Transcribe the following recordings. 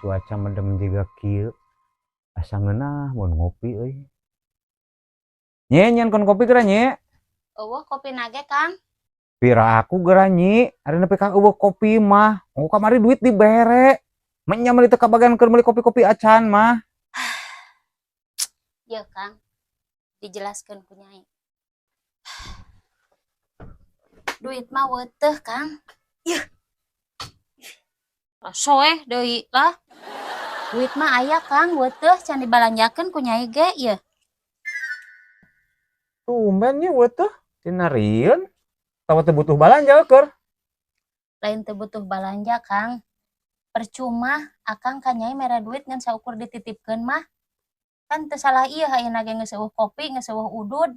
Cuaca mendem juga kieu. Asa ngeunah mun ngopi euy. Nye, nyen kon kopi geura nye. Eueuh kopi nage, Kang. Pira aku geura nyi, ari nepi ka eueuh kopi mah. Oh kamari duit dibere. Menya meuli teu kabagian keur meuli kopi-kopi acan mah. Yeuh, Kang. Dijelaskeun ku Nyai. Duit mah weuteuh, Kang. Yeuh. Soeh deui lah. Duit mah aya, Kang, weuteuh can dibalanjakeun ku Nyai ge yeuh. Tumben nya weuteuh tinarieun. Tawa teu butuh balanja keur. Lain teu butuh balanja, Kang. Percuma akang ka Nyai mere duit ngan saukur dititipkeun mah. Kan teu salah ieu ayeuna ge geus eueuh kopi, geus eueuh udud.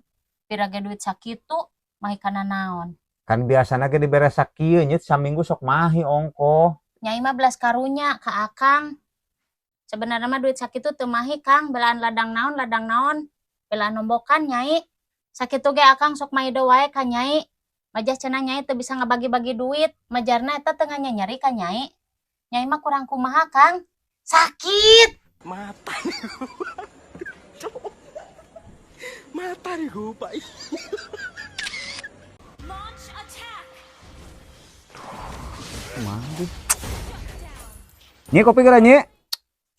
Pira ge duit sakitu mahi kana naon. Kan biasana ge dibere sakieu nya saminggu sok mahi ongkoh. Nyai mah belas karunya ka akang. Sebenarnya mah duit sakitu teu mahi, Kang, belaan ladang naon, belaan nombokan Nyai. Sakitu ge akang sok maido wae ka Nyai. Majah cenah Nyai teu bisa ngabagi-bagi duit, majarna eta teu nganyanyeri ka Nyai. Nyai mah kurang kumaha, Kang? Sakit. Mata nih. Mata nih gue, Pak. Launch attack. Kumaha deh. Nyi kopi geura nyi.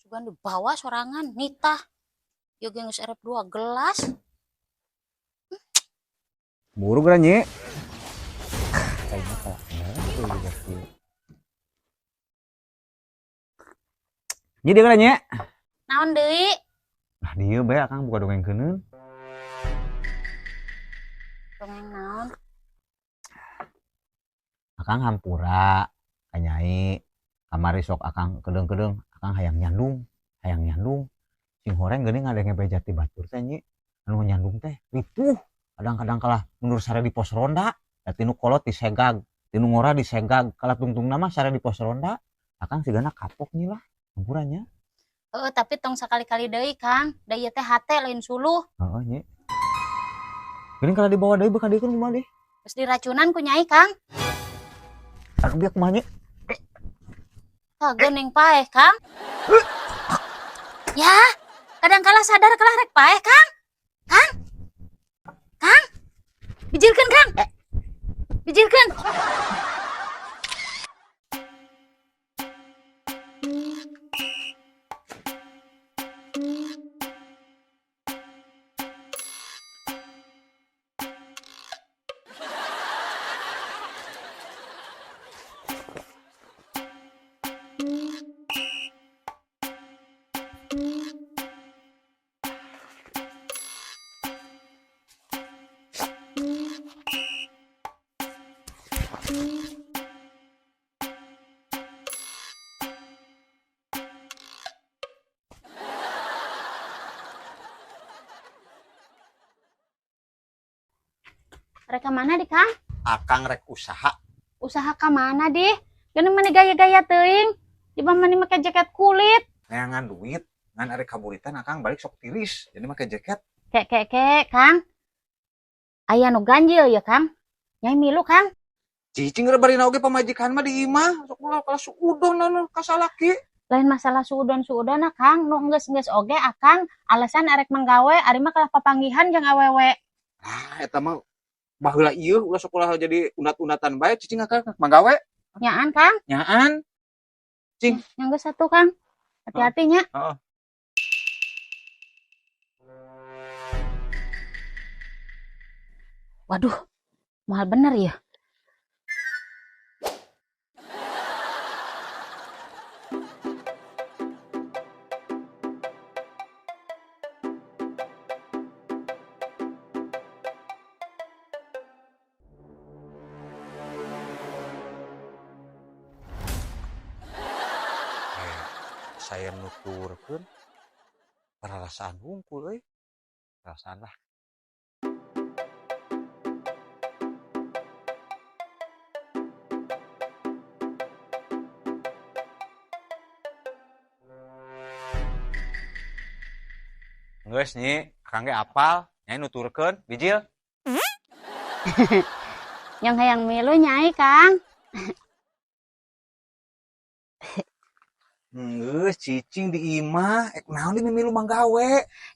Sugan dibawa sorangan nitah. Ieu ge geus erep 2 gelas. Buru geura nyi. Kayaknya kayak gitu juga sih. Nyi dia geura nyi. Naon deui? Nah dieu bae akang buka dongeng keuneun. Dongeng naon? Akang hampura ka Nyai. Kamari sok akang kedeung-kedeung, akang hayang nyandung, hayang nyandung. Sing horeng geuning ngadenge beja ti batur teh nyi. Anu nyandung teh ripuh. Kadang-kadang kalah mundur sare di pos ronda, da tinu kolot disegag, tinu ngora disegag, kalah tungtungna mah sare di pos ronda. Akang sigana kapok nyi lah, hampura nya. Heeh, tapi tong sakali-kali deui, Kang. Da ieu teh hate lain suluh. Heeh nyi. Geuning kalah dibawa deui beuka dieu kumaha deui? Geus diracunan ku Nyai, Kang. Aduh biak kumaha nyi? Tah geuning paeh, Kang. Ya, kadang kala sadar kalah rek paeh, Kang. Kang. Kang. Bijilkeun, Kang. Bijilkeun. Rek ka mana di, Kang? Akang rek usaha. Usaha ka mana di? Geuning mani gaya-gaya teuing. Di mah mani make jaket kulit. Neangan duit, ngan arek kaburitan akang balik sok tiris. Jadi make jaket. Kek kek kek, Kang. Aya nu ganjil ya, Kang. Nyai milu, Kang. Cicing rebarina oge pamajikan mah di imah, sok ulah kalah suudon anu ka salaki. Lain masalah suudon-suudonna, Kang. Nu enggeus-enggeus oge akang alasan arek manggawe ari mah kalah papanggihan jeung awewe. Ah, eta mah baheula ieu ulah sok ulah jadi unat-unatan bae cicing akang manggawe. Nyaan, Kang? Nyaan. Cing. Yang geus satu, Kang. Hati-hati nya. Heeh. Waduh, mahal bener ya. Saya nuturkeun perasaan hungkul euy. Perasaan lah. Geus nyi, akang ge apal, nyai nuturkeun, bijil. Yang hayang milu nyai, Kang. Geus cicing di imah, ek naon di milu manggawe.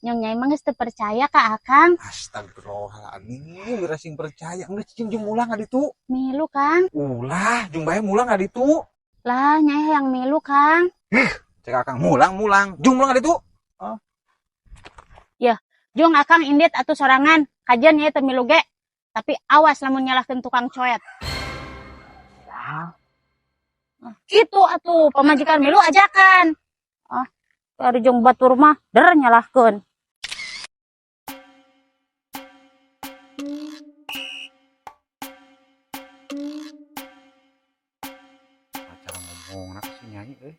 Nyong Nyai mah geus teu percaya ka Akang. Astagfirullahaladzim, geura sing percaya. Geus cicing jeung mulang ka ditu. Milu, Kang. Ulah, jung bae mulang ka ditu. Lah, Nyai hayang milu, Kang. Cek Akang mulang mulang, jung mulang ka ditu. Jung Akang indit atuh sorangan. Kajian Nyai teu milu ge. Tapi awas lamun nyalahkeun tukang coet. Ya. Ah, gitu atuh, pamajikan milu ajakan. Ah, ari jeung batur mah der nyalahkeun. Cara ngomong nak si Nyai euy.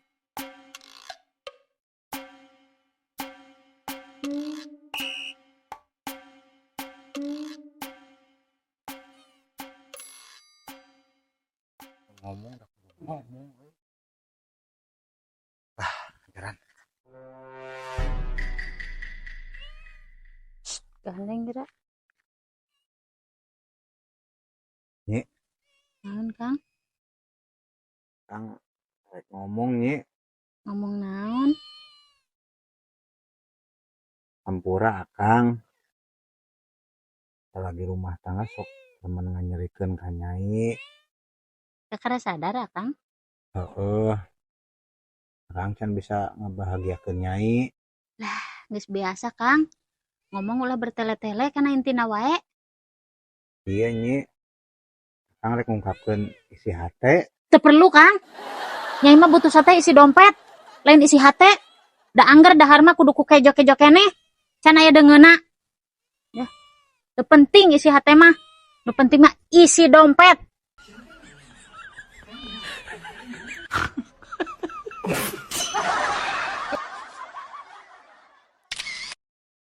Ngomong dah kudu ngomong euy. Ah, jaran. Gandeng geura. Nyi. Naon, Kang? Kang rek ngomong, Nyi. Ngomong naon? Hampura Akang. Lagi rumah tangga sok temen nganyerikeun ka Nyai. Kakara sadar Akang? Heeh. Akang can bisa ngebahagiakeun Nyai. Geus biasa, Kang. Ngomong ulah bertele-tele kana intina wae. Iya, Nyi. Akang rek ngungkapkeun isi hate. Teu perlu, Kang. Nyai mah butuh sate isi dompet, lain isi hate. Da angger dahar mah kudu ku kejo-kejo keneh. Can aya deungeuna. Ya. Teu penting isi hate mah. Nu penting mah isi dompet.